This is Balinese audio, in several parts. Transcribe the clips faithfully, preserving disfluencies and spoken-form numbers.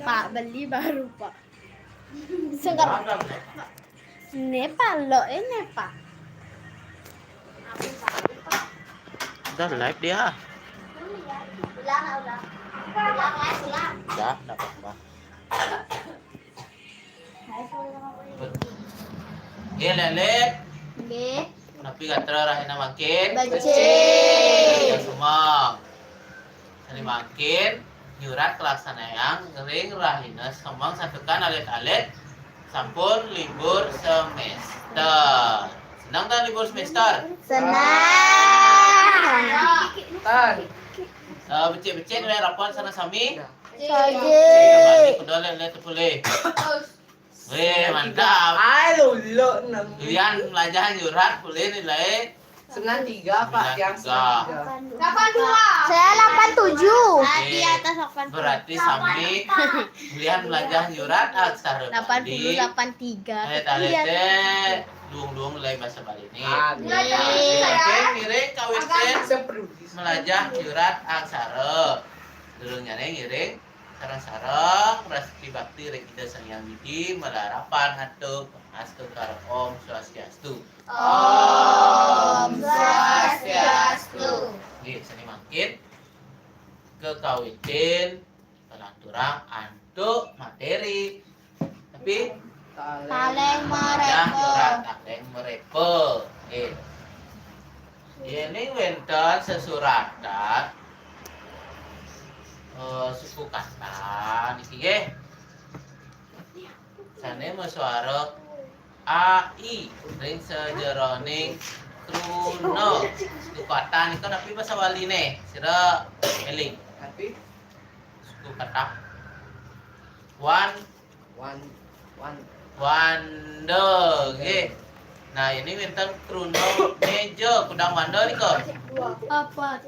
Pak, beli baru, Pak. Sengker. Ini, Pak, lo ini, Pak. Udah live dia. Ulang, ulang. Ulang, ulang. Ya, nggak apa-apa. Nggih, Lek. Nggih. Napi gatra rahina mangkin? Becik. Ya, sumang. Sane mangkin nyurat kalaksanayang ring rahina semeng santukan alit-alit sampun libur semester. Seneng ta libur semester? Seneng. Tan. Eh, becik-becik oleh rapot sana sami. Saja. Kuda le, le tepule. Weh, mantap. Ai, lulu nang. Ulian melajah nyurat, pule nilai sembilan tiga, Pak, yang sembilan tiga. Delapan dua. Saya delapan tujuh. Di atas delapan tujuh. Berarti sami ulian melajah nyurat aksara Bali. Delapan puluh delapan tiga. Eh, talete duung-duung nilai bahasa Bali ni. Amin. Ngiring, ngiring, kawitin melajah nyurat aksara. Durungnyane ngiring. Sareng-sareng prasasti bakti ring Ida Sang Hyang Widi malarapan antuk astu para Om Swastiastu. Om Swastiastu. Nggih, sane mangkin kekawitin kalanturang antuk materi. Tapi Taleng Marepa. Taleng Marepa. Nggih. Yening wenten sesuratan, eh, suku kata niki nggih. Sane masuara A I ring sajeroning kruna. Suku kata nika napi basa Baline? Sira eling. Napi? Suku kata. Wan. Wan, wan. Wanda, nggih. Nah, ini wenten kruna meja, kudang wanda nika. Apa?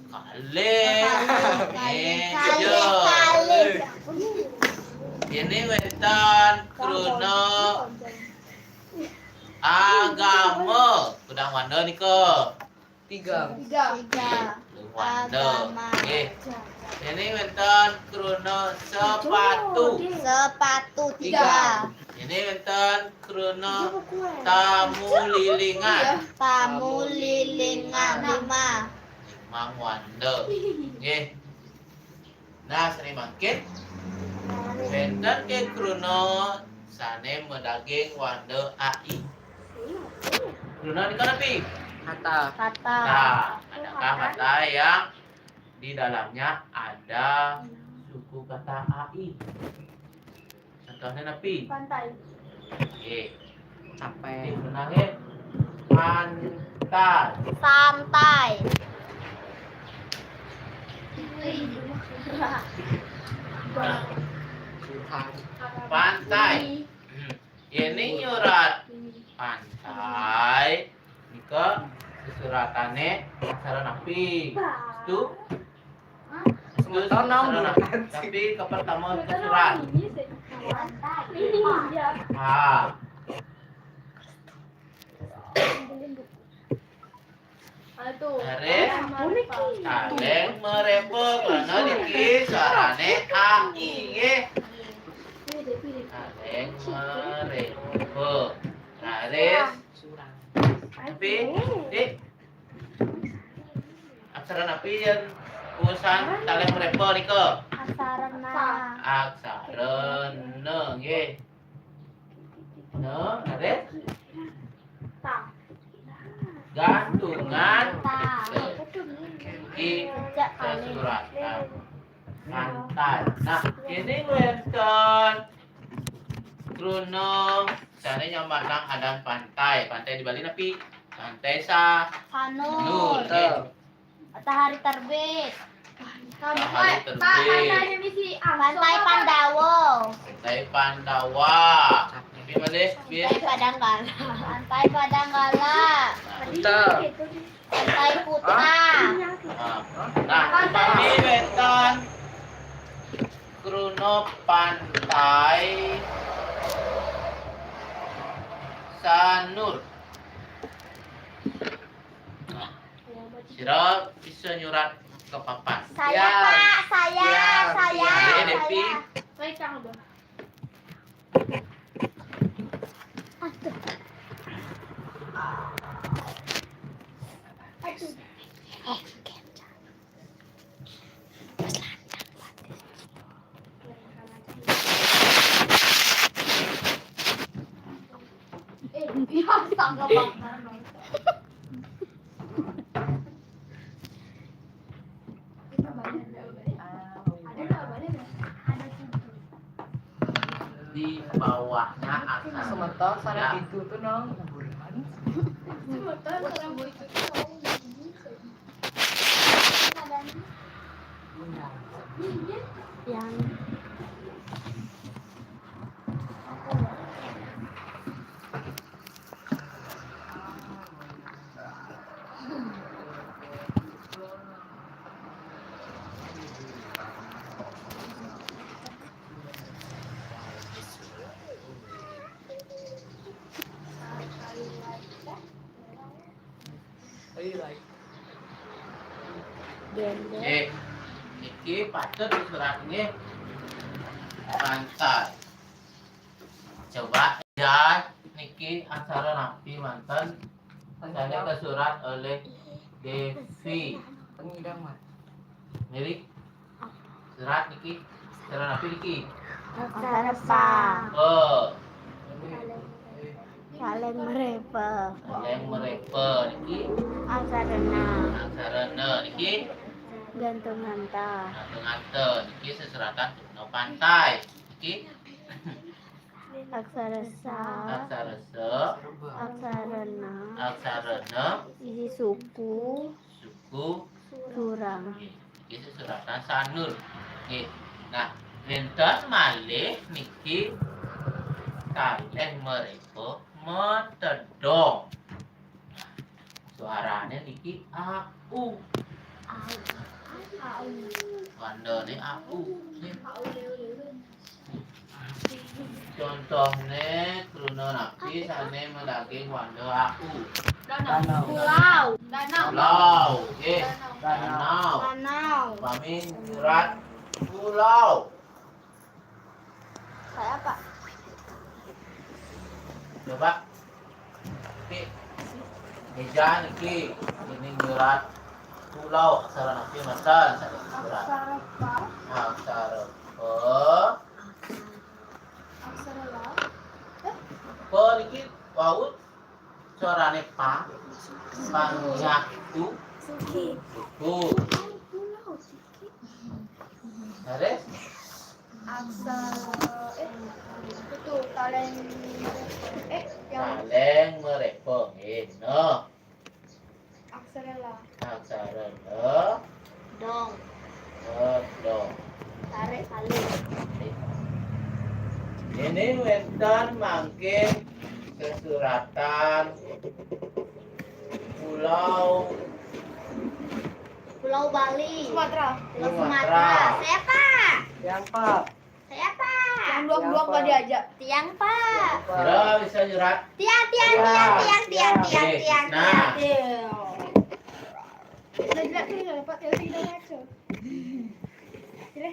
Kalih. Kalih, meja. Kalih, kalih. Ini wenten kruna agama, kudang wanda nika. Tiga. Tiga. Tiga. Wanda. Agama. Nggih. Ini wenten kruna sepatu. Sepatu, tiga. Tiga. Ini wenten kruna tamu lilingan. Tamu lilingan, lima. Limang wanda. Nggih. Nah, sane mangkin wenten ke kruna sane madaging wanda A I. Kruna nika napi? Kata. Kata. Nah, adakah kata yang di dalamnya ada suku kata A I? Contohnya napi? Pantai. Nggih. Capek. Nggih, benar nggih. Pantai. Santai. Pantai. Hmm. Yene nyurat pantai nika sesuratane aksara napi? Stu? Stu sesuratane. Tapi ke pertama sesurat. Ah. Leres. Taleng Marepa, karena niki suarane A I nggih. Taleng Marepa. Leres. Tapi, Dik, aksara napi yen urusan Taleng Marepa nika? Aksara na. Aksara na, nggih. Na, leres? Ta. Gantungan. Ta. Iki sesuratan. Pantai. Nah, ini wenten kruna sane nyambatang adan pantai. Pantai di Bali napi? Pantai Sa-, Sanur. Nur, nggih. Matahari terbit. Matahari terbit. Pak, pantai Pandawa. Pantai Pandawa. Tapi malih, Pantai Padanggala. Pantai Padanggala. Betul. Pantai Kuta. Nah, nah, upami wenten kruna Pantai Sanur. Nah, sira bisa nyurat ke papan. Saya, ya. Pak, saya, ya, saya. Jadi, Aduh. Aduh. Eh, kencang. Pas landang, Pak. Eh, iya, tangkap, Pak. Di bawahnya akan. Semeton sana ya. Itu tuh nang kuburan. Semeton sana itu tuh. Yang Nggih, niki patut disurat nggih. Pantai. Coba ya niki aksara napi manten sane kasurat oleh Devi. Pengidang, Mas. Mirip surat niki. Aksara napi niki? Aksara pa. Oh. Kaleng merepe. Kaleng merepe niki. Aksara na. Aksara na niki. Gantung anta. Gantung anta niki sesuratan no pantai. Niki. Aksara sa. Aksara sa. Aksara na. Aksara na. Isi suku. Suku. Surang. Nggih, niki sesuratan sanul. Nggih. Nah, wenten malih niki kalih merepa metedong. Nah, suarane niki au. Au. Au. Wandane au. Nggih. Contone kruna napi sane madaging wanda au? Danau. Pulau. Danau. Pulau, nggih. Danau. Danau. Danau. Upami nyurat pulau. Kayak apa? Coba. Niki. Meja niki. Ini nyurat pulau aksara napi matan? Surat. Aksara pa. Aksara pa. Aksara la. Eh? Pa niki wau suarane pa. Panyatu. Suki. Suku. Pulau Siki. Leres? Aksara, eh, itu kaleng, eh, yang kaleng merepa, nggih, no. Aksara la. Aksara la. Dong. Oh, dong. Tarik, tarik. Ini wenten mangkin sesuratan pulau. Pulau Bali. Sumatera. Pulau Sumatera. Sumatera. Siapa? Siapa? Saya, Pak. Yang dua-dua nggak diajak. Tiang, Pak. Tiang, Pak. Sudah bisa nyurat? Tiang, tiang, tiang, tiang, tiang, tiang, tiang, tiang. Nah. Tiang. Udah jelas tuh ya, Pak. Tiang tidak ngaco. Sini.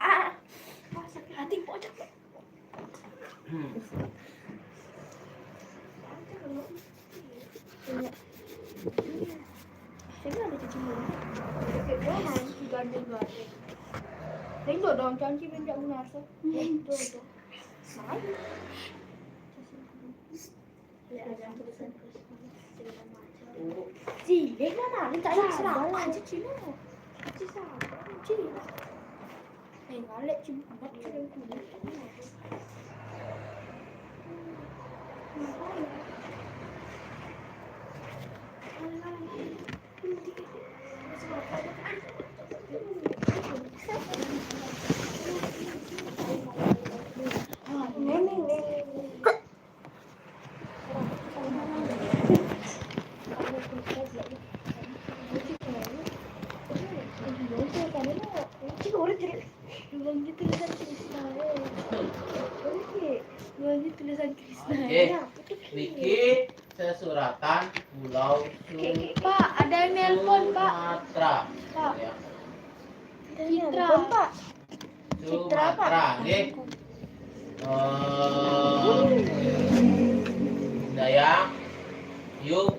Ah, ah, sakit hati, pojok. Hmm. Sini ada cuci mulut. Oke, gua main si gandeng-gandeng. Saya juga dong, cuci minta guna rasa. Itu aja. Main. Cile mana? Ini tak ada serang aja, Cile. Cile. Eh, ngalek, Cile. Oke, niki sesuratan Pulau Su-, Pak, ada yang nelpon, Pak. Sumatera. Sumatera, Pak. Sumatera, Pak. Sumatera, nggih. Eh, Dayang, yuk,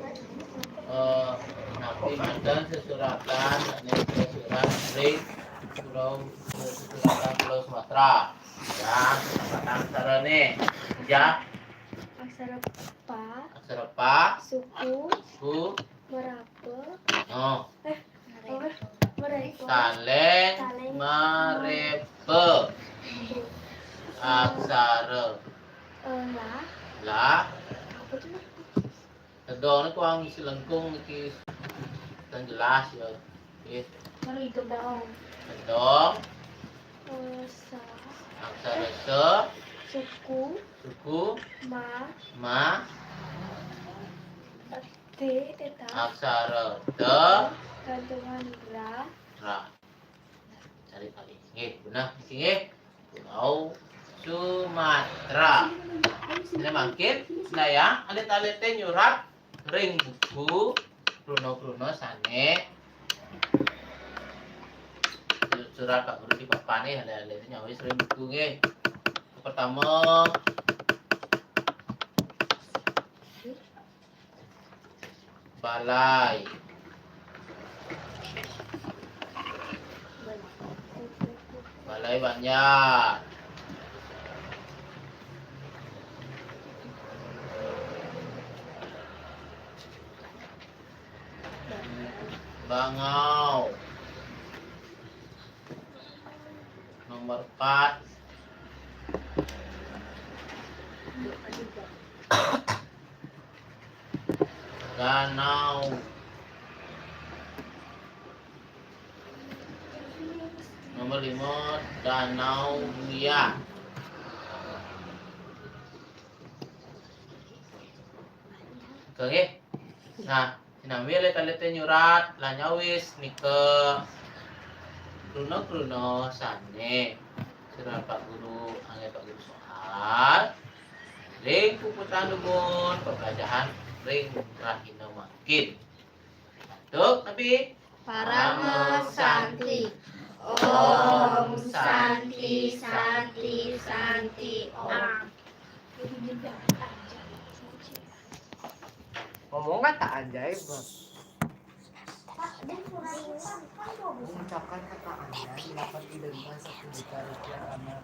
eh, napi manten sesuratan, ini sesurat ring Pulau, sesuratan Pulau Sumatera. Ya, apa aksarane? Ya. Aksara pa. Aksara pa. Suku. Suku. Merapa? Oh. Eh, apa? Merepa. Saleng. Saleng. Merepa. Aksara. Eh, la. La. Apa tuh? Tedong ni kurang isi lengkung niki, kurang jelas ya. Nggih. Tedong. Tedong. Eh, sa. Aksara sa. Suku. Suku. Ma. Ma. Te, teta. Aksara ta. Gantungan la. Ra. Cari kali. Nggih, bener niki nggih. Pulau Sumatera. Ini mangkin, Dayang, alit-alite nyurat ring buku kruna-kruna sane surat Pak Guru di papane, alit-alite nyawis ring buku nggih. Pertama, balai. Balai banjar. Bangau. Nomor empat. Danau. Nomor lima, Danau Buya. Oke, nggih. Nah, sinambi alit-alite nyurat, la nyawis nika kruna-kruna sane surat Pak Guru, angge Pak Guru soal ring puputang dumun pembelajaran ring rahina mangkin. Antuk napi? Parama Santi. Om Santi, Santi, Santi, Om. Ngomong kata anjay, Bang. Mengucapkan kata anjay dapat didenda satu juta rupiah karena